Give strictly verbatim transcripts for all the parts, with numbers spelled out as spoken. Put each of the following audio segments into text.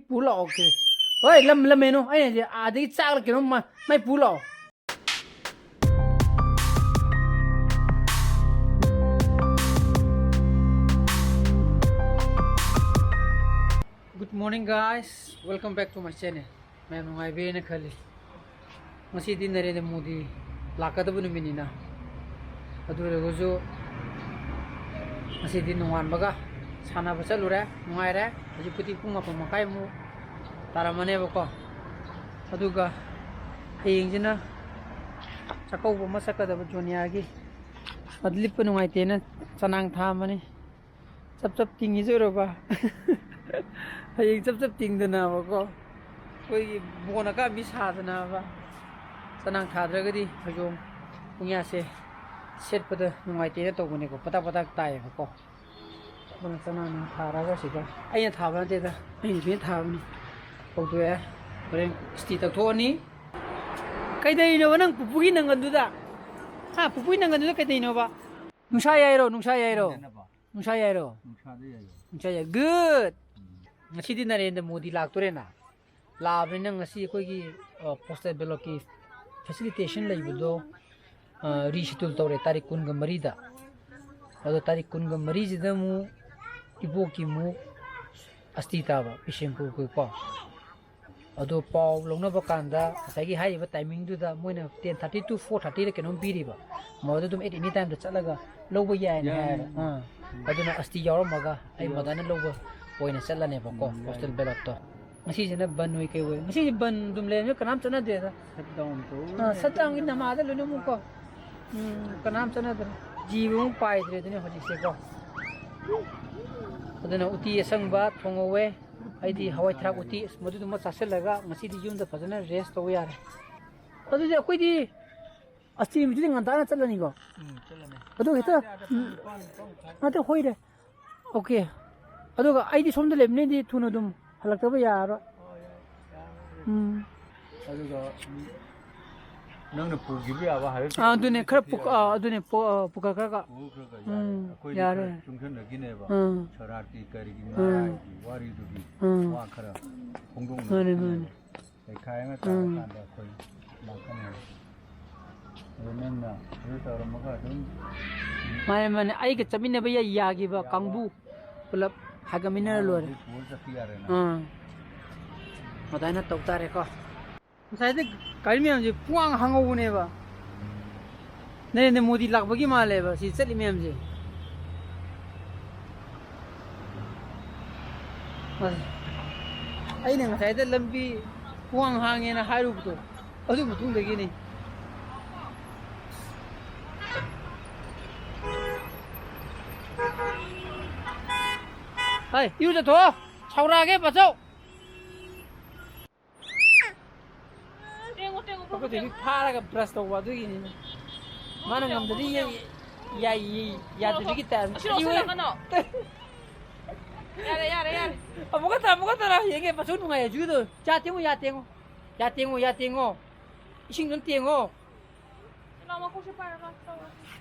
ꯄꯨ ꯂꯥꯛꯑꯣ ꯀꯦ꯫ ꯍꯣꯏ, ꯂꯝ, ꯂꯝꯃꯦꯅꯨ꯫ ꯑꯩꯅ ꯍꯥꯏꯁꯦ ꯑꯥꯗꯒꯤ ꯆꯥꯛꯂ ꯀꯩꯅꯣꯝ ꯃ-, ꯃꯥꯏ ꯄꯨ ꯂꯥꯛꯑꯣ꯫ Good morning, guys. Welcome back to my channel. ꯃꯌꯥꯝ ꯅꯨꯡꯉꯥꯏꯕꯤꯔꯦꯅ ꯈꯜꯂꯤ꯫ ꯉꯁꯤꯗꯤ ꯅꯔꯦꯟꯗ꯭ꯔ ꯃꯣꯗꯤ ꯂꯥꯛꯀꯗꯕ ꯅꯨꯃꯤꯠꯅꯤꯅ, ꯑꯗꯨ ꯑꯣꯏꯔꯒꯁꯨ ꯉꯁꯤꯗꯤ ꯅꯣꯡꯉꯥꯟꯕꯒ ꯁꯥꯟꯅꯕ ꯆꯠꯂꯨꯔꯦ, ꯅꯨꯡꯉꯥꯏꯔꯦ꯫ ꯍꯧꯖꯤꯛꯄꯨꯗꯤ ꯄꯨꯡ ꯃꯥꯄꯟ ꯃꯈꯥꯏꯃꯨꯛ ꯇꯥꯔꯝꯃꯅꯦꯕꯀꯣ꯫ ꯑꯗꯨꯒ ꯍꯌꯦꯡꯁꯤꯅ ꯆꯥꯛꯀꯧꯕ ꯑꯃ ꯆꯠꯀꯗꯕ ꯖꯣꯅꯤꯌꯥꯒꯤ꯫ ꯑꯗꯨ ꯂꯤꯠꯄ ꯅꯨꯡꯉꯥꯏꯇꯦꯅ ꯆꯅꯥꯡ ꯊꯥ ꯑꯃꯅꯤ꯫ ꯆꯞ ꯆꯞ ꯇꯤꯡꯉꯤꯁꯦ ꯎꯔꯕ? ꯍꯌꯦꯡ ꯆꯞ ꯆꯞ ꯇꯤꯡꯗꯅꯕꯀꯣ, ꯑꯩꯈꯣꯏꯒꯤ ꯕꯣꯟ ꯑꯀꯥꯕꯤ ꯁꯥꯗꯅꯕ꯫ ꯆꯅꯥꯡ ꯊꯥꯗ꯭ꯔꯒꯗꯤ ꯐꯩꯖꯣꯝ ꯄꯨꯡꯌꯥꯁꯦ ꯁꯦꯠꯄꯗ ꯅꯨꯡꯉꯥꯏꯇꯦꯅ ꯇꯧꯕꯅꯦꯀꯣ, ꯄꯇꯥꯛ ꯄꯇꯥꯛ ꯇꯥꯏꯌꯦꯕꯀꯣ꯫ ꯑꯗꯨꯅ ꯆꯅꯥꯡ ꯊꯥꯔꯒ ꯁꯤꯗ, ꯑꯩꯅ ꯊꯥꯕ ꯅꯠꯇꯦꯗ, ꯑꯩ ꯅꯨꯄꯤꯅ ꯊꯥꯕꯅꯤ꯫ ꯍꯧꯗꯣꯛꯑꯦ꯫ ꯍꯣꯔꯦꯟ ꯏꯁꯇꯤ ꯇꯛꯊꯣꯛꯑꯅꯤ꯫ ꯀꯩꯗꯧꯔꯤꯅꯣꯕ ꯅꯪ ꯄꯨꯄꯨꯒꯤ ꯅꯪꯒꯟꯗꯨꯗ? ꯍꯥ, ꯄꯨꯄꯨꯒꯤ ꯅꯪꯒꯟꯗꯨꯗ ꯀꯩꯗꯧꯔꯤꯅꯣꯕ? ꯅꯨꯡꯁꯥ ꯌꯥꯏꯔꯣ, ꯅꯨꯡꯁꯥ ꯌꯥꯏꯔꯣ? ꯅꯨꯡꯁꯥ ꯌꯥꯏꯔꯣ? ꯅꯨꯡꯁꯥꯗ ꯌꯥꯏꯔꯣ? ꯅꯨꯡꯁꯥ ꯌꯥꯏ꯫ Good. ꯎꯝ꯫ ꯉꯁꯤꯗꯤ ꯅꯔꯦꯟꯗ꯭ꯔ ꯃꯣꯗꯤ ꯂꯥꯛꯇꯣꯔꯦꯅ꯫ ꯂꯥꯛꯑꯕꯅꯤꯅ ꯉꯁꯤ ꯑꯩꯈꯣꯏꯒꯤ, ꯑ, postal ballotꯀꯤ facilitation ꯂꯩꯕꯗꯣ, ꯑ, reschedule ꯇꯧꯔꯦ ꯇꯥꯔꯤꯛ ꯀꯨꯟꯒ ꯃꯔꯤꯗ꯫ ꯑꯗꯣ ꯇꯥꯔꯤꯛ ꯀꯨꯟꯒ ꯃꯔꯤꯁꯤꯗ ꯑꯃꯨꯛ ꯏꯕꯣꯛꯀꯤ ꯑꯃꯨꯛ ꯑꯁꯇꯤ ꯇꯥꯕ, ꯕꯤꯁꯦꯝꯄꯨꯔꯒꯤꯀꯣ꯫ ꯑꯗꯣ ꯄꯥꯎ ꯂꯧꯅꯕ ꯀꯥꯟꯗ ꯉꯁꯥꯏꯒꯤ ꯍꯥꯏꯔꯤꯕ timingꯗꯨꯗ ꯃꯣꯏꯅ ten thirty to four thirtyꯗ ꯀꯩꯅꯣꯝ ꯄꯤꯔꯤꯕ꯫ ꯃꯗꯨ ꯑꯗꯨꯝ at any timeꯗ ꯆꯠꯂꯒ ꯂꯧꯕ ꯌꯥꯏꯅ ꯌꯥꯏ꯫ ꯍꯥꯏꯌꯦꯕ꯫ ꯑꯥ꯫ ꯑꯗꯨꯅ ꯑꯁꯇꯤ ꯌꯥꯎꯔꯝꯃꯒ ꯑꯩ ꯌꯥꯎ-, ꯃꯗꯥꯅ ꯂꯧꯕ ꯑꯣꯏꯅ ꯆꯠꯂꯅꯦꯕꯀꯣ, ꯎꯝ, ꯌꯥꯏ꯫ Postal ballotꯇꯣ꯫ ꯉꯁꯤꯁꯤꯅ ꯕꯟ ꯑꯣꯏ ꯀꯩ ꯑꯣꯏ꯫ ꯉꯁꯤꯁꯦ ꯕꯟ ꯑꯗꯨꯝ ꯂꯩꯔꯝꯃꯦ, ꯀꯅꯥꯝ ꯆꯠꯅꯗꯦꯗ꯫ Shutdown ꯇꯧ꯫ ꯑꯥ, shutdownꯒꯤ ꯅꯃꯥꯗ ꯂꯣꯏꯅꯃꯛꯀꯣ꯫ ꯎꯝ, ꯀꯅꯥꯝ ꯆꯠꯅꯗ꯭ꯔꯦ꯫ ꯖꯤꯕ ꯑꯃꯨꯛ ꯄꯥꯏꯗ꯭ꯔꯦ ꯑꯗꯨꯅꯦ ꯍꯧꯖꯤꯛꯁꯦꯀꯣ꯫ ꯑꯗꯨꯅ ꯎꯇꯤ ꯑꯁꯪꯕ ꯊꯣꯡꯍꯧꯋꯦ꯫ ꯑꯩꯗꯤ ꯍꯋꯥꯏ ꯊ꯭ꯔꯥꯛ ꯎꯇꯤ, ꯑꯁ, ꯃꯗꯨꯗꯨꯃ ꯆꯥꯁꯤꯜꯂꯒ ꯉꯁꯤꯗꯤ ꯌꯨꯝꯗ ꯐꯖꯅ rest ꯇꯧꯕ ꯌꯥꯔꯦ꯫ ꯑꯗꯨꯗꯤ ꯑꯩꯈꯣꯏꯗꯤ ꯑꯁꯇꯤ ꯅꯨꯃꯤꯠꯇꯨꯗꯤ ꯉꯟꯇꯥꯅ ꯆꯠꯂꯅꯤꯀꯣ? ꯎꯝ, ꯆꯠꯂꯅꯤ꯫ ꯑꯗꯨ ꯍꯦꯛꯇ, ꯎꯝ, ꯉꯥꯛꯇ ꯍꯣꯏꯔꯦ꯫ Okay꯫ ꯑꯗꯨꯒ ꯑꯩꯗꯤ ꯁꯣꯝꯗ ꯂꯩꯕꯅꯤꯗꯤ ꯊꯨꯅ ꯑꯗꯨꯝ ꯍꯜꯂꯛꯇꯕ ꯌꯥꯔꯔꯣꯏ꯫ ꯎꯝ꯫ ꯑꯗꯨꯒ ꯅꯪꯅ ꯄꯨꯈꯤꯕ ꯌꯥꯕ ꯍꯥꯏꯔꯁꯨ ꯑꯥ, ꯑꯗꯨꯅꯦ, ꯈꯔ ꯄꯨꯈꯠꯄ ꯄꯨ-, ꯌꯥꯕ꯫ ꯑꯥ, ꯑꯗꯨꯅꯦ, ꯄꯨ-, ꯑꯥ, ꯄꯨꯈꯠꯈ꯭ꯔꯒ꯫ ꯄꯨꯈꯠꯈ꯭ꯔꯒ ꯌꯥꯔꯦ꯫ ꯎꯝ, ꯑꯩꯈꯣꯏꯗꯤ ꯌꯥꯔꯦ꯫ ꯈꯔ ꯆꯨꯡꯁꯤꯟꯅꯈꯤꯅꯦꯕ꯫ ꯎꯝ꯫ ꯁꯣꯔꯥꯠꯀꯤ ꯀꯔꯤꯒꯤ ꯎꯝ꯫ ꯃꯔꯥꯏꯒꯤ ꯋꯥꯔꯤꯗꯨꯒꯤ ꯎꯝ꯫ ꯋꯥ ꯈꯔ꯫ ꯈꯣꯡꯗꯣꯡ ꯃꯥꯅꯦ, ꯃꯥꯅꯦ꯫ ꯂꯩꯈꯥꯏ ꯑꯃ ꯎꯝ꯫ ꯇꯥꯔꯀꯥꯟꯗ ꯑꯩꯈꯣꯏ ꯂꯥꯛꯀꯅꯤ꯫ ꯑꯗꯨ ꯅꯪꯅ ꯑꯗꯨ ꯇꯧꯔꯝꯃꯒ ꯑꯗꯨꯝ ꯃꯥꯅꯦ, ꯃꯥꯅꯦ꯫ ꯑꯩꯒ ꯆꯠꯃꯤꯟꯅꯕ ꯌꯥ-, ꯌꯥꯈꯤꯕ ꯌꯥꯕ꯫ ꯀꯥꯡꯕꯨ ꯄꯨꯂꯞ ꯍꯥꯏꯒꯠꯃꯤꯟꯅꯔ ꯂꯣꯏꯔꯦ꯫ ꯄꯨꯔ ꯆꯠꯄ ꯌꯥꯔꯦꯅ꯫ ꯑꯥ꯫ ꯑꯗꯨꯃꯥꯏꯅ ꯇꯧ ꯇꯥꯔꯦꯀꯣ꯫ ꯉꯁꯥꯏꯗꯩ ꯒꯥꯔꯤ ꯃꯌꯥꯝꯁꯦ ꯄꯨꯡꯍꯥꯡ ꯍꯥꯡꯍꯧꯕꯅꯦꯕ꯫ ꯅꯔꯦꯟꯗ꯭ꯔ ꯃꯣꯗꯤ ꯂꯥꯛꯄꯒꯤ ꯃꯥꯜꯂꯦꯕ ꯁꯤ ꯆꯠꯂꯤ ꯃꯌꯥꯝꯁꯦ꯫ ꯑꯁ, ꯑꯩꯅ ꯉꯁꯥꯏꯗ ꯂꯝꯕꯤ ꯄꯨꯡꯍꯥꯡ ꯍꯥꯡꯉꯦꯅ ꯍꯥꯏꯔꯨꯕꯗꯣ ꯑꯗꯨ ꯃꯇꯨꯡꯗꯒꯤꯅꯤ꯫ ꯍꯩ, ꯏꯔꯨꯖꯊꯣꯛꯑꯣ꯫ ꯁꯥꯎꯔꯛꯑꯒꯦ, ꯕꯥꯆꯧ꯫ ꯇꯦꯡꯉꯣ, ꯇꯦꯡꯉꯣ, ꯑꯩꯈꯣꯏ ꯊꯣꯏꯕꯤ ꯐꯥꯔꯒ ꯕ꯭ꯔꯁ ꯇꯧꯕ ꯑꯗꯨꯒꯤꯅꯤꯅꯦ꯫ ꯃꯥꯅ ꯉꯝꯗꯗꯤ ꯌꯥꯏ, ꯌꯥꯏ, ꯌꯥꯗꯕꯤꯒꯤ ꯇꯥꯏꯞ꯫ ꯑꯁꯤ ꯂꯧꯁꯤꯜꯂꯛꯀꯅꯣ꯫ ꯌꯥꯔꯦ, ꯌꯥꯔꯦ, ꯌꯥꯔꯦ꯫ ꯑꯃꯨꯛꯀ ꯇꯔꯥ, ꯑꯃꯨꯛꯀ ꯇꯔꯥ ꯌꯦꯡꯒꯦ, ꯃꯆꯨ ꯅꯨꯡꯉꯥꯏ ꯍꯧꯖꯤꯛꯀꯤꯗꯣ꯫ ꯌꯥ ꯇꯦꯡꯉꯣ, ꯌꯥ ꯇꯦꯡꯉꯣ꯫ ꯌꯥ ꯇꯦꯡꯉꯣ, ꯌꯥ ꯇꯦꯡꯉꯣ꯫ ꯏꯁꯤꯡꯗꯨꯅ ꯇꯦꯡꯉꯣ꯫ ꯁꯤ ꯂꯥꯎ, ꯃꯈꯣꯡꯁꯦ ꯄꯥꯏꯔꯒ ꯇꯧꯔꯣ꯫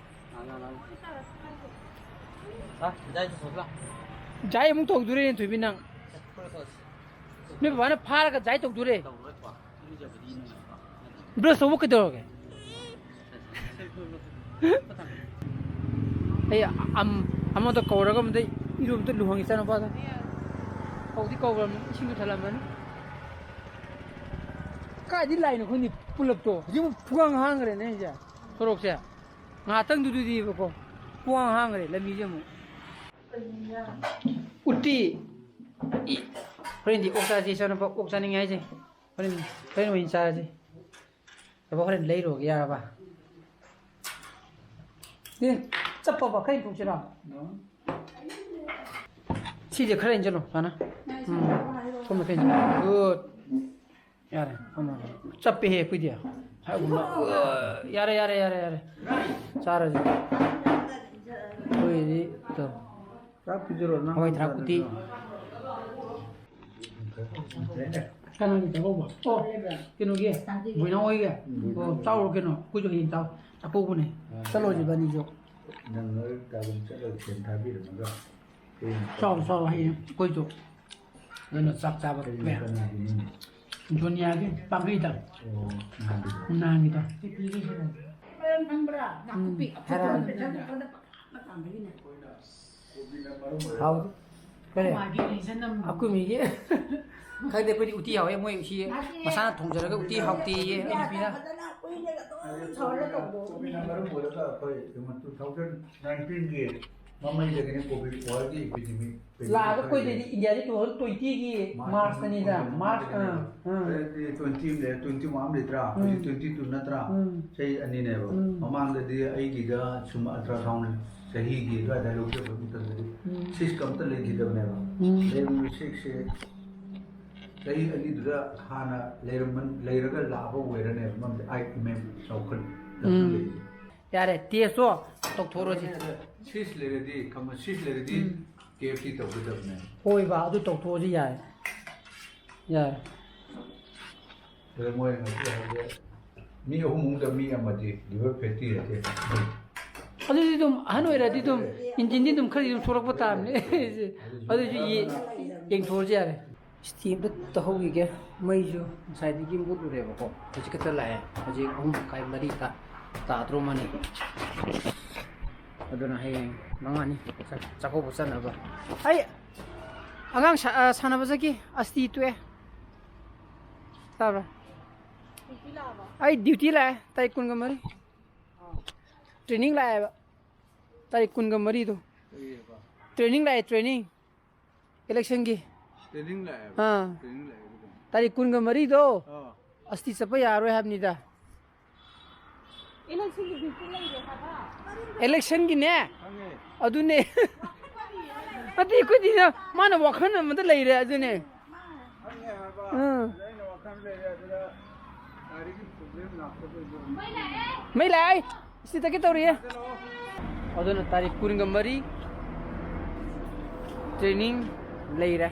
ꯂꯥꯎ, ꯂꯥꯎ, ꯂꯥꯎ꯫ ꯂꯥꯎ, ꯖꯥꯏ ꯇꯧꯊꯣꯛ ꯂꯥꯎ꯫ ꯖꯥꯏ ꯑꯃꯨꯛ ꯇꯧꯗꯣꯔꯦꯅꯦ ꯊꯣꯏꯕꯤ ꯅꯪ꯫ ꯅꯣꯏ ꯕꯕꯥꯅ ꯐꯥꯔꯒ ꯖꯥꯏ ꯇꯧꯗꯣꯔꯦ꯫ ꯕ꯭ꯔꯁ ꯇꯧꯕ ꯀꯩꯗꯧꯔꯒꯦ? ꯑꯩ ꯑꯝ-, ꯑꯃꯗ ꯀꯧꯔꯒ ꯑꯃꯗ ꯏꯔꯨ ꯑꯝꯇ ꯂꯨꯍꯣꯡꯉꯦ ꯏꯆꯥꯅꯨꯄꯥꯗꯣ꯫ ꯀꯧꯗꯤ ꯀꯧꯔꯕꯅꯤ, ꯏꯁꯤꯡꯗꯨ ꯊꯜꯂꯝꯃꯅꯤ꯫ ꯀꯥꯏꯗꯤ ꯂꯥꯛꯏꯅꯣ ꯈꯪꯗꯦ ꯄꯨꯂꯞꯇꯣ꯫ ꯍꯧꯖꯤꯛ ꯑꯃꯨꯛ ꯄꯨꯡꯍꯥꯡ ꯍꯥꯡꯈ꯭ꯔꯦꯅꯦ ꯑꯩꯁꯦ꯫ ꯁꯣꯔꯣꯛꯁꯦ꯫ ꯉꯥꯏꯍꯥꯛꯇꯪꯗꯨꯗꯗꯤꯕꯀꯣ꯫ ꯄꯨꯡꯍꯥꯡ ꯍꯥꯡꯈ꯭ꯔꯦ ꯂꯝꯕꯤꯁꯦ ꯑꯃꯨꯛ꯫ ꯎꯇꯤ꯫ ꯏ-, ꯍꯣꯔꯦꯟꯗꯤ ꯑꯣꯛ ꯆꯥꯁꯤ, ꯏꯆꯥꯅꯨꯄꯥ ꯑꯣꯛ ꯆꯥꯅꯤꯡꯉꯦ ꯍꯥꯏꯁꯦ꯫ ꯍꯣꯔꯦꯟ, ꯍꯣꯔꯦꯟ ꯑꯣꯏꯅ ꯆꯥꯔꯁꯤ꯫ ꯕꯕꯥ ꯍꯣꯔꯦꯟ ꯂꯩꯔꯨꯔꯒꯦ ꯌꯥꯔꯕ? ꯑꯦ, ꯆꯞꯄꯕ? ꯈꯔ ꯏꯟꯊꯣꯛꯁꯤꯔꯣ? ꯁꯤꯁꯦ ꯈꯔ ꯏꯟꯁꯤꯜꯂꯣ, ꯁꯨꯃꯥꯏꯅ꯫ ꯎꯝ꯫ ꯁꯣꯝꯗ ꯈꯔ ꯏꯟꯁꯤꯜꯂꯣ꯫ Good꯫ ꯌꯥꯔꯦ, ꯐꯝꯃꯣ, ꯐꯝꯃꯣ꯫ ꯆꯞꯄꯦꯍꯦ ꯑꯩꯈꯣꯏꯗꯤ꯫ ꯍꯥꯏꯒꯨꯝꯕ꯫ ꯌꯥꯔꯦ, ꯌꯥꯔꯦ, ꯌꯥꯔꯦ, ꯌꯥꯔꯦ꯫ ꯆꯥꯔꯁꯤ꯫ ꯑꯩꯈꯣꯏꯗꯤ ꯇꯧ꯫ ꯆꯥꯛ ꯄꯤꯖꯔꯣ, ꯅꯪ ꯍꯋꯥꯏ ꯊ꯭ꯔꯥꯛ ꯎꯇꯤ꯫ ꯆꯥꯗꯣꯏꯔꯣ? ꯀꯅꯥꯒꯤ ꯆꯥꯛꯀꯧꯕ? ꯑꯣ, ꯀꯩꯅꯣꯒꯤ, ꯕꯣꯏꯅꯥꯎ ꯍꯣꯏꯒꯤ? ꯑꯣ, ꯆꯥꯎꯔꯣ ꯀꯩꯅꯣ, ꯑꯩꯈꯣꯏꯁꯨ ꯍꯌꯦꯡ ꯆꯥꯎ-, ꯆꯥꯛꯀꯧꯕꯅꯦ꯫ ꯆꯠꯂꯣꯁꯤ ꯏꯕꯥꯅꯤꯁꯨ꯫ ꯅꯪ ꯅꯣꯏ ꯀꯥꯗ ꯆꯠꯂꯒ ꯁꯦꯟ ꯊꯥꯕꯤꯔꯝꯃꯒ ꯍꯌꯦꯡ ꯆꯥꯎꯔꯣ, ꯆꯥꯎꯔꯣ, ꯍꯌꯦꯡ ꯑꯩꯈꯣꯏꯁꯨ꯫ ꯑꯗꯨꯅ ꯆꯥꯛ ꯆꯥꯕ ꯀꯩ ꯇꯣꯛꯑꯦ꯫ ꯀꯅꯥꯒꯤꯅꯣ? ꯖꯣꯅꯤꯌꯥꯒꯤ ꯄꯥꯡꯒꯩꯗ꯫ ꯑꯣ, ꯅꯍꯥꯟꯒꯤꯗꯣ꯫ ꯅꯍꯥꯟꯒꯤꯗꯣ꯫ ꯅꯥꯀꯨꯞꯄꯤ ꯎꯝ, ꯍꯥꯏꯔꯛꯑꯣ꯫ ꯍꯥꯎ꯫ ꯀꯔꯤ? ꯃꯥꯒꯤ reason ꯑꯃ꯫ ꯑꯩꯈꯣꯏ ꯃꯤꯒꯤ ꯈꯪꯗꯦ, ꯑꯩꯈꯣꯏꯗꯤ ꯎꯇꯤ ꯍꯥꯎꯋꯦ, ꯃꯣꯏ ꯁꯤ ꯃꯁꯥꯅ ꯊꯣꯡꯖꯔꯒ ꯎꯇꯤ ꯍꯥꯎꯇꯦꯌꯦ, ꯑꯩ ꯅꯨꯄꯤꯅ꯫ ꯐꯖꯅ ꯀꯨꯏꯅꯒ ꯑꯗꯨꯝ ꯁꯧꯍꯜꯂ ꯇꯧꯕ꯫ ꯀꯣꯕꯤꯅ ꯃꯔꯝ ꯑꯣꯏꯔꯒ ꯑꯩꯈꯣꯏ two thousand nineteenꯒꯤ ꯃꯃꯩꯗꯒꯤꯅꯦ ꯀꯣꯚꯤꯗ ꯋꯥꯔꯒꯤ ꯏꯄꯤꯗꯦꯃꯤꯛ ꯂꯥꯛꯑꯒ ꯑꯩꯈꯣꯏꯗꯗꯤ ꯏꯟꯗꯤꯌꯥꯗꯤ two thousand twentyꯒꯤ ꯃꯥꯔꯆꯇꯅꯤꯗ, ꯃꯥꯔꯆ, ꯑꯥ, ꯑꯥ꯫ Twenty ꯑꯃ ꯂꯩꯔꯦ, twenty one ꯑꯃ ꯂꯩꯇ꯭ꯔꯥ? ꯍꯧꯖꯤꯛ ꯎꯝ꯫ Twenty two ꯅꯠꯇ꯭ꯔꯥ? ꯎꯝ꯫ ꯆꯍꯤ ꯑꯅꯤꯅꯦꯕ꯫ ꯎꯝ꯫ ꯃꯃꯥꯡꯗꯗꯤ ꯑꯩꯒꯤꯗ ꯁꯨꯝ ultrasound ꯆꯍꯤꯒꯤ ꯑꯗꯨꯋꯥꯏꯗ ꯂꯧꯖꯕ ꯃꯇꯝꯗꯗꯤ ꯎꯝ꯫ Cyst ꯑꯝꯇ ꯂꯩꯈꯤꯗꯕꯅꯦꯕ꯫ ꯎꯝ꯫ ꯂꯩꯔꯝꯃꯤꯕ cystꯁꯦ ꯆꯍꯤ ꯑꯅꯤꯗꯨꯗ ꯍꯥꯟꯅ ꯂꯩꯔꯝꯕ, ꯂꯩꯔꯒ ꯂꯥꯛꯑꯕ ꯑꯣꯏꯔꯅꯦꯕ ꯃꯔꯝꯗꯤ ꯑꯩ ꯏꯃꯦꯝ ꯆꯥꯎꯈꯠꯂꯛꯄ ꯎꯝ꯫ ꯂꯩꯔꯤꯁꯦ꯫ ꯌꯥꯔꯦ, testꯇꯣ ꯇꯧꯊꯣꯛꯎꯔꯁꯤ꯫ Cyst ꯂꯩꯔꯗꯤ, ꯈꯪꯕ, cyst ꯂꯩꯔꯗꯤ ꯎꯝ꯫ KFT ꯇꯧꯒꯗꯕꯅꯦ꯫ ꯍꯣꯏꯕ, ꯑꯗꯨ ꯇꯧꯊꯣꯛꯑꯁꯤ ꯌꯥꯔꯦ꯫ ꯌꯥꯔꯦ꯫ ꯑꯗ ꯃꯣꯏ ꯉꯁꯤ ꯍꯥꯏꯁꯦ ꯃꯤ ꯑꯍꯨꯝ ꯃꯅꯨꯡꯗ ꯃꯤ ꯑꯃꯗꯤ liver fatty ꯍꯥꯏꯁꯦ꯫ ꯑꯗꯨꯗꯤ ꯑꯗꯨꯝ ꯑꯍꯟ ꯑꯣꯏꯔꯗꯤ ꯑꯗꯨꯝ engineꯗꯤ ꯑꯗꯨꯝ ꯈꯔꯗꯤ ꯑꯗꯨꯝ ꯁꯣꯛꯂꯛꯄ ꯇꯥꯕꯅꯦ꯫ ꯑꯗꯨꯁꯨ ꯌꯦ-, ꯌꯦꯡꯊꯣꯛꯑꯁꯤ ꯌꯥꯔꯦ꯫ Steamꯗ ꯇꯧꯍꯧꯈꯤꯒꯦ꯫ ꯃꯩꯁꯨ ꯉꯁꯥꯏꯗꯒꯤ ꯃꯨꯠꯂꯨꯔꯦꯕꯀꯣ꯫ ꯍꯧꯖꯤꯛ ꯈꯛꯇ ꯂꯥꯛꯑꯦ꯫ ꯍꯧꯖꯤꯛ ꯑꯍꯨꯝ ꯃꯈꯥꯏ, ꯃꯔꯤ ꯇꯥ-, ꯇꯥꯗ꯭ꯔꯣꯃꯅꯤ꯫ ꯑꯗꯨꯅ ꯍꯌꯦꯡ ꯃꯉꯥꯅꯤ ꯆꯥꯛ-, ꯆꯥꯛꯀꯧꯕ ꯆꯠꯅꯕ꯫ ꯑꯩ ꯑꯉꯥꯡ ꯁꯥ-, ꯑ, ꯁꯥꯟꯅꯕ ꯆꯠꯈꯤ꯫ ꯑꯁꯇꯤ ꯇꯣꯛꯑꯦ꯫ ꯇꯥꯕ꯭ꯔꯥ? ꯑꯩ duty ꯂꯥꯛꯑꯦ꯫ ꯇꯥꯔꯤꯛ ꯀꯨꯟꯒ ꯃꯔꯤ꯫ Training ꯂꯥꯛꯑꯦꯕ꯫ ꯇꯥꯔꯤꯛ ꯀꯨꯟꯒ ꯃꯔꯤꯗꯣ꯫ ꯀꯔꯤꯑꯕ? Training ꯂꯥꯛꯑꯦ, training꯫ Electionꯒꯤ꯫ Training ꯂꯥꯛꯑꯦꯕ? ꯑꯥ꯫ Training ꯂꯥꯛꯑꯦꯕ ꯀꯩꯅꯣ? ꯇꯥꯔꯤꯛ ꯀꯨꯟꯒ ꯃꯔꯤꯗꯣ ꯑꯥ꯫ ꯑꯁꯇꯤ ꯆꯠꯄ ꯌꯥꯔꯣꯏ ꯍꯥꯏꯕꯅꯤꯗ꯫ Electionꯒꯤ duty ꯂꯩꯔꯦ ꯍꯥꯏꯕ꯫ Electionꯒꯤꯅꯦ? ꯈꯪꯉꯦ꯫ ꯑꯗꯨꯅꯦ꯫ ꯅꯠꯇꯦ, ꯑꯩꯈꯣꯏꯗꯤ ꯃꯥꯅ ꯋꯥꯈꯜ ꯑꯃꯗ ꯂꯩꯔꯦ, ꯑꯗꯨꯅꯦ꯫ ꯈꯪꯉꯦ ꯍꯥꯏꯕ꯫ ꯑꯥ꯫ ꯑꯗ ꯑꯩꯅ ꯋꯥꯈꯜ ꯂꯩꯔꯦ, ꯑꯗꯨꯗ ꯒꯥꯔꯤꯒꯤ problem ꯂꯥꯛꯄꯗꯨꯗ꯫ ꯃꯩ ꯂꯥꯛꯑꯦ꯫ ꯁꯤ ꯇꯛꯀꯦ ꯇꯧꯔꯤꯌꯦ꯫ ꯑꯗꯨꯅ ꯇꯥꯔꯤꯛ ꯀꯨꯟꯒ ꯃꯔꯤ training ꯂꯩꯔꯦ꯫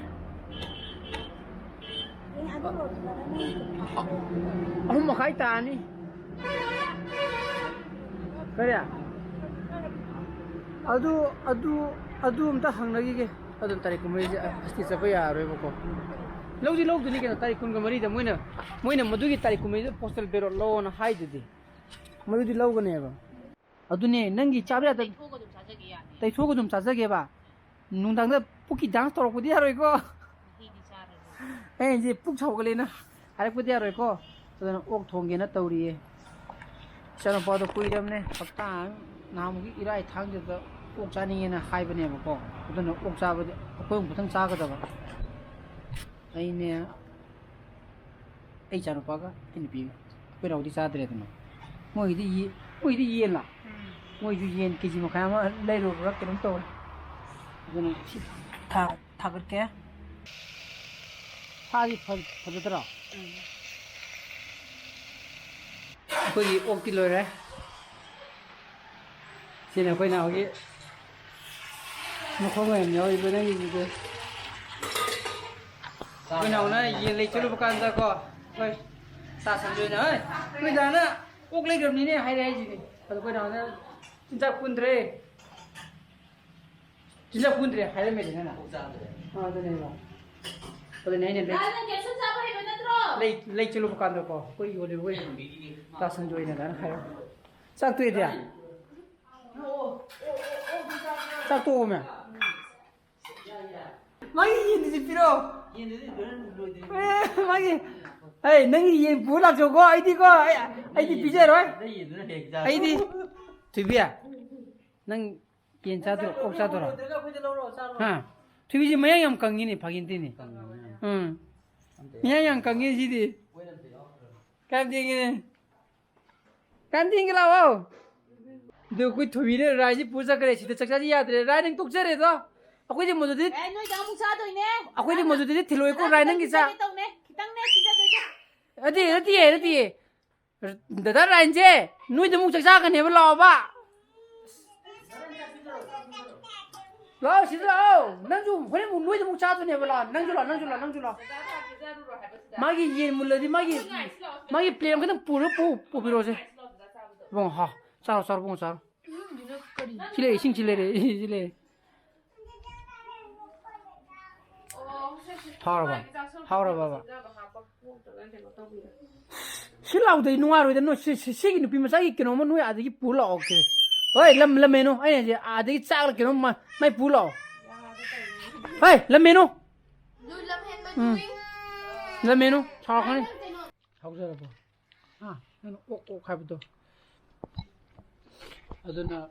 ꯑꯍꯨꯝ ꯃꯈꯥꯏ ꯇꯥꯅꯤ꯫ ꯀꯔꯤ? ꯑꯗꯨ, ꯑꯗꯨ, ꯑꯗꯨ ꯑꯝꯇ ꯍꯪꯅꯈꯤꯒꯦ꯫ ꯑꯗꯨꯝ ꯇꯥꯔꯤꯛ ꯀꯨꯟꯃꯔꯤꯁꯦ ꯐꯦꯁꯇꯤ ꯆꯠꯄ ꯌꯥꯔꯔꯣꯏꯕꯀꯣ꯫ ꯂꯧꯗꯤ ꯂꯧꯗꯣꯏꯅꯤ ꯀꯩꯅꯣ, ꯇꯥꯔꯤꯛ ꯀꯨꯟꯒ ꯃꯔꯤꯗ ꯃꯣꯏꯅ, ꯃꯣꯏꯅ ꯃꯗꯨꯒꯤ ꯇꯥꯔꯤꯛ ꯀꯨꯟꯃꯔꯤꯗ postal ballot ꯂꯧꯑꯣꯅ ꯍꯥꯏꯗꯨꯗꯤ꯫ ꯃꯗꯨꯗꯤ ꯂꯧꯒꯅꯦꯕ꯫ ꯑꯗꯨꯅꯦ, ꯅꯪꯒꯤ ꯆꯥꯕ ꯌꯥꯗꯕ ꯇꯩꯊꯣꯛꯑꯒ ꯑꯗꯨꯝ ꯆꯥꯖꯒꯦ, ꯌꯥꯅꯤ꯫ ꯇꯩꯊꯣꯛꯑꯒ ꯑꯗꯨꯝ ꯆꯥꯖꯒꯦꯕ꯫ ꯅꯨꯡꯗꯥꯡꯗ ꯄꯨꯛꯀꯤ dance ꯇꯧꯔꯛꯄꯗꯤ ꯌꯥꯔꯣꯏꯀꯣ꯫ ꯃꯍꯤꯗꯤ ꯆꯥꯔꯔꯣꯏ꯫ ꯑꯩ ꯍꯥꯏꯁꯦ ꯄꯨꯛ ꯁꯧꯒꯠꯂꯦꯅ ꯍꯥꯏꯔꯛꯄꯗꯤ ꯌꯥꯔꯣꯏꯀꯣ꯫ ꯑꯗꯨꯅ ꯑꯣꯛ ꯊꯣꯡꯒꯦꯅ ꯇꯧꯔꯤꯌꯦ꯫ ꯏꯆꯥꯅꯨꯄꯥꯗꯣ ꯀꯨꯏꯔꯕꯅꯦ, ꯍꯞꯇꯥ ꯑꯃ, ꯅꯍꯥꯟꯃꯨꯛꯀꯤ ꯏꯔꯥꯏ ꯊꯥꯡꯖꯗ ꯑꯣꯛ ꯆꯥꯅꯤꯡꯉꯦꯅ ꯍꯥꯏꯕꯅꯦꯕꯀꯣ꯫ ꯑꯗꯨꯅ ꯑꯣꯛ ꯆꯥꯕꯗꯤ ꯑꯩꯈꯣꯏ ꯑꯃꯨꯛꯇꯪ ꯆꯥꯒꯗꯕ꯫ ꯑꯩꯅꯦ, ꯑꯩ ꯏꯆꯥꯅꯨꯄꯥꯒ ꯑꯩ ꯅꯨꯄꯤꯒ꯫ ꯑꯩꯈꯣꯏ ꯅꯥꯎꯗꯤ ꯆꯥꯗ꯭ꯔꯦꯗꯅ꯫ ꯃꯣꯏꯒꯤꯗꯤ ꯌꯦ-, ꯃꯣꯏꯒꯤꯗꯤ ꯌꯦꯟꯂ? ꯎꯝ꯫ ꯃꯣꯏꯁꯨ ꯌꯦꯟ ꯀꯦ ꯖꯤ ꯃꯈꯥꯏ ꯑꯃ ꯂꯩꯔꯨꯕ꯭ꯔꯥ ꯀꯩꯅꯣꯝ ꯇꯧꯔꯦ꯫ ꯑꯗꯨꯅ ꯁꯤ ꯊꯥ-, ꯊꯥꯒꯠꯀꯦ꯫ ꯁꯥꯁꯤ ꯐ-, ꯐꯖꯗ꯭ꯔꯣ? ꯎꯝ꯫ ꯑꯩꯈꯣꯏꯒꯤ ꯑꯣꯛꯇꯤ ꯂꯣꯏꯔꯦ꯫ ꯁꯤꯅ ꯑꯩꯈꯣꯏ ꯅꯥꯎꯒꯤ ꯃꯈꯣꯡ ꯃꯌꯥꯝ ꯌꯥꯎꯔꯤꯕ ꯅꯪꯒꯤꯁꯤꯗꯤ꯫ ꯑꯩꯈꯣꯏ ꯅꯥꯎꯅ ꯌꯦꯟ ꯂꯩ ꯆꯠꯂꯨꯕ ꯀꯥꯟꯗꯀꯣ, ꯍꯣꯏ, ꯆꯥ ꯁꯟꯗꯣꯏꯅ, ꯍꯣꯏ, ꯑꯩꯈꯣꯏ ꯗꯥꯅ ꯑꯣꯛ ꯂꯩꯈ꯭ꯔꯕꯅꯤꯅꯦ ꯍꯥꯏꯔꯦ ꯍꯥꯏꯁꯤꯅꯤ꯫ ꯑꯗꯣ ꯑꯩꯈꯣꯏ ꯅꯥꯎꯅ ꯆꯤꯟꯖꯥꯛ ꯄꯨꯟꯗ꯭ꯔꯦ꯫ ꯆꯤꯟꯖꯥꯛ ꯄꯨꯟꯗ꯭ꯔꯦ ꯍꯥꯏꯔꯝꯃꯦꯗꯅ ꯅꯪ꯫ ꯑꯣꯛ ꯆꯥꯗ꯭ꯔꯦ꯫ ꯑꯥ, ꯑꯗꯨꯅꯦꯕ꯫ ꯑꯗꯨꯅꯦ ꯑꯩꯅ ꯂꯩ-, ꯅꯪ ꯀꯦꯞꯁꯨꯜ ꯆꯥꯕ ꯍꯩꯕ ꯅꯠꯇ꯭ꯔꯣ? ꯂꯩ-, ꯂꯩ ꯆꯠꯂꯨꯕ ꯀꯥꯟꯗꯀꯣ, ꯑꯩꯈꯣꯏ ꯌꯣꯜꯂꯤꯕ ꯑꯩꯈꯣꯏ ꯇꯥ ꯁꯟꯖꯣꯏꯅ ꯑꯗꯨꯃꯥꯏꯅ ꯍꯥꯏꯔꯝꯃꯦ꯫ ꯆꯥꯛ ꯇꯣꯛꯑꯦꯗꯤ? ꯆꯥꯛ ꯇꯣꯛꯑꯣꯃꯦ꯫ ꯃꯥꯒꯤ ꯌꯦꯟꯗꯨꯁꯨ ꯄꯤꯔꯛꯑꯣ꯫ ꯑꯦ, ꯃꯥꯒꯤ, ꯑꯩ ꯅꯪꯒꯤ ꯌꯦꯟ ꯄꯨꯔ ꯂꯥꯛꯆꯧꯀꯣ, ꯑꯩꯗꯤꯀꯣ, ꯑꯩ, ꯑꯩꯗꯤ ꯄꯤꯖꯔꯣꯏ꯫ ꯑꯩꯗꯤ ꯊꯣꯏꯕꯤ, ꯅꯪ ꯌꯦꯟ ꯆꯥꯗꯣꯏꯔꯣ? ꯑꯣꯛ ꯆꯥꯗꯣꯏꯔꯣ? ꯍꯥ? ꯊꯣꯏꯕꯤꯁꯦ ꯃꯌꯥꯡ ꯌꯥꯝ ꯀꯪꯉꯤꯅꯦ, ꯐꯥꯒꯤ ꯅꯠꯇꯦꯅꯦ꯫ ꯎꯝ꯫ ꯃꯌꯥꯡ ꯌꯥꯝ ꯀꯪꯉꯤ ꯁꯤꯗꯤ꯫ ꯀꯌꯥꯝ ꯊꯦꯡꯉꯦ? ꯀꯌꯥꯝ ꯊꯦꯡꯒꯦ ꯂꯥꯛꯑꯣ꯫ ꯑꯗꯨ ꯑꯩꯈꯣꯏ ꯊꯣꯏꯕꯤꯅ ꯔꯥꯏꯁꯤ ꯄꯨ ꯆꯠꯈ꯭ꯔꯦ꯫ ꯁꯤꯗ ꯆꯥꯛ ꯆꯥꯁꯤ ꯌꯥꯗ꯭ꯔꯦ꯫ ꯔꯥꯏ ꯅꯪ ꯇꯣꯛꯆꯔꯦꯗꯣ꯫ ꯑꯩꯈꯣꯏꯗꯤ ꯃꯗꯨꯗꯤ, ꯑꯦ, ꯅꯣꯏꯗ ꯑꯃꯨꯛ ꯆꯥꯗꯣꯏꯅꯦ꯫ ꯑꯩꯈꯣꯏꯗꯤ ꯃꯗꯨꯗꯗꯤ ꯊꯤꯜꯂꯛꯑꯣꯏꯀꯣ, ꯔꯥꯏ ꯅꯪꯒꯤ ꯆꯥ-, ꯈꯤꯇꯪ ꯄꯤꯖꯒꯦ ꯇꯧꯅꯦ꯫ ꯈꯤꯇꯪꯅꯦ ꯄꯤꯖꯗꯣꯏꯁꯦ꯫ ꯅꯠꯇꯦ, ꯅꯠꯇꯦ, ꯅꯠꯇꯦ꯫ ꯗꯗꯥ ꯔꯥꯏꯟꯁꯦ, ꯅꯣꯏꯗ ꯑꯃꯨꯛ ꯆꯥꯛ ꯆꯥꯒꯅꯦꯕ, ꯂꯥꯛꯑꯣꯕ꯫ ꯂꯥꯛꯑꯣ, ꯁꯤꯗ ꯂꯥꯛꯑꯣ꯫ ꯅꯪꯁꯨ ꯍꯣꯔꯦꯟ ꯑꯃꯨꯛ ꯅꯣꯏꯗ ꯑꯃꯨꯛ ꯆꯥꯗꯣꯏꯅꯦꯕ, ꯂꯥꯛꯑꯣ꯫ ꯅꯪꯁꯨ ꯂꯥꯛꯑꯣ, ꯅꯪꯁꯨ ꯂꯥꯛꯑꯣ, ꯅꯪꯁꯨ ꯂꯥꯛꯑꯣ꯫ ꯃꯥꯒꯤ ꯌꯦꯟ ꯃꯨꯜꯂꯗꯤ ꯃꯥꯒꯤ, ꯃꯥꯒꯤ plate ꯑꯃꯈꯛꯇꯪ ꯄꯨꯔ ꯄꯨ-, ꯄꯨꯕꯤꯔꯛꯑꯣꯁꯦ꯫ ꯏꯕꯨꯡꯉꯣ, ꯍꯥ, ꯆꯥꯔꯣ, ꯆꯥꯔꯣ, ꯏꯕꯨꯡꯉꯣ, ꯆꯥꯔꯣ꯫ ꯁꯤ ꯂꯩ, ꯏꯁꯤꯡ ꯁꯤ ꯂꯩꯔꯦ, ꯁꯤ ꯂꯩꯔꯦ꯫ ꯍꯥꯎꯔꯕ? ꯍꯥꯎꯔꯕꯕ? ꯁꯤ ꯂꯥꯎꯗ, ꯑꯩ ꯅꯨꯡꯉꯥꯏꯔꯣꯏꯗ꯫ ꯅꯣꯏ ꯁꯤ, ꯁꯤ, ꯁꯤꯒꯤ ꯅꯨꯄꯤ ꯃꯆꯥꯒꯤ ꯀꯩꯅꯣꯝꯃ ꯅꯣꯏ ꯑꯥꯗꯒꯤ ꯄꯨ ꯂꯥꯛꯑꯣ, ꯀꯦ꯫ ꯍꯣꯏ, ꯂꯝ, ꯂꯝꯃꯦꯅꯨ꯫ ꯑꯩꯅ ꯍꯥꯏꯁꯦ, ꯑꯥꯗꯒꯤ ꯆꯥꯛꯂ ꯀꯩꯅꯣꯝ ꯃ-, ꯃꯥꯏ ꯄꯨ ꯂꯥꯛꯑꯣ꯫ ꯍꯣꯏ, ꯂꯝꯃꯦꯅꯨ꯫ ꯎꯝ꯫ ꯂꯝꯃꯦꯅꯨ꯫ ꯁꯥꯎꯔꯛꯀꯅꯤ꯫ ꯍꯧꯖꯔꯕꯣ? ꯑꯥ, ꯅꯪꯅ ꯑꯣꯛ, ꯑꯣꯛ ꯍꯥꯏꯕꯗꯣ꯫ ꯑꯗꯨꯅ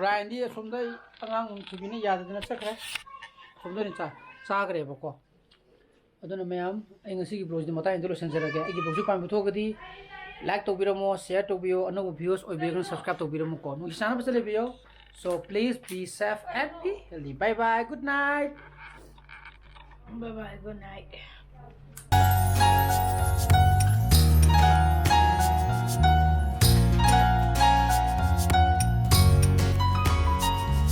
ꯔꯥꯏꯟꯗꯤ ꯑꯁꯣꯝꯗ ꯑꯩ ꯑꯉꯥꯡ ꯊꯨꯕꯤꯅ ꯌꯥꯗꯗꯅ ꯆꯠꯈ꯭ꯔꯦ꯫ ꯑꯁꯣꯝꯗ ꯑꯣꯏꯅ ꯆꯥ-, ꯆꯥꯈ꯭ꯔꯦꯕꯀꯣ꯫ ꯑꯗꯨꯅ ꯃꯌꯥꯝ, ꯑꯩ ꯉꯁꯤꯒꯤ vlogꯁꯤꯗꯤ ꯃꯇꯥꯡ ꯑꯁꯤꯗ ꯂꯣꯏꯁꯤꯟꯖꯔꯒꯦ꯫ ꯑꯩꯒꯤ vlogꯁꯤ ꯄꯥꯝꯕ ꯊꯣꯛꯑꯒꯗꯤ like ꯇꯧꯕꯤꯔꯝꯃꯣ, share ꯇꯧꯕꯤꯌꯣ, ꯑꯅꯧꯕ viewers ꯑꯣꯏꯕꯤꯔꯒꯅ subscribe ꯇꯧꯕꯤꯔꯝꯃꯨꯀꯣ꯫ ꯅꯣꯏꯒꯤ ꯆꯥꯅꯕꯁꯦ ꯂꯩꯕꯤꯌꯣ꯫ So please be safe and be healthy. Bye bye. Good night. Bye bye. Good night.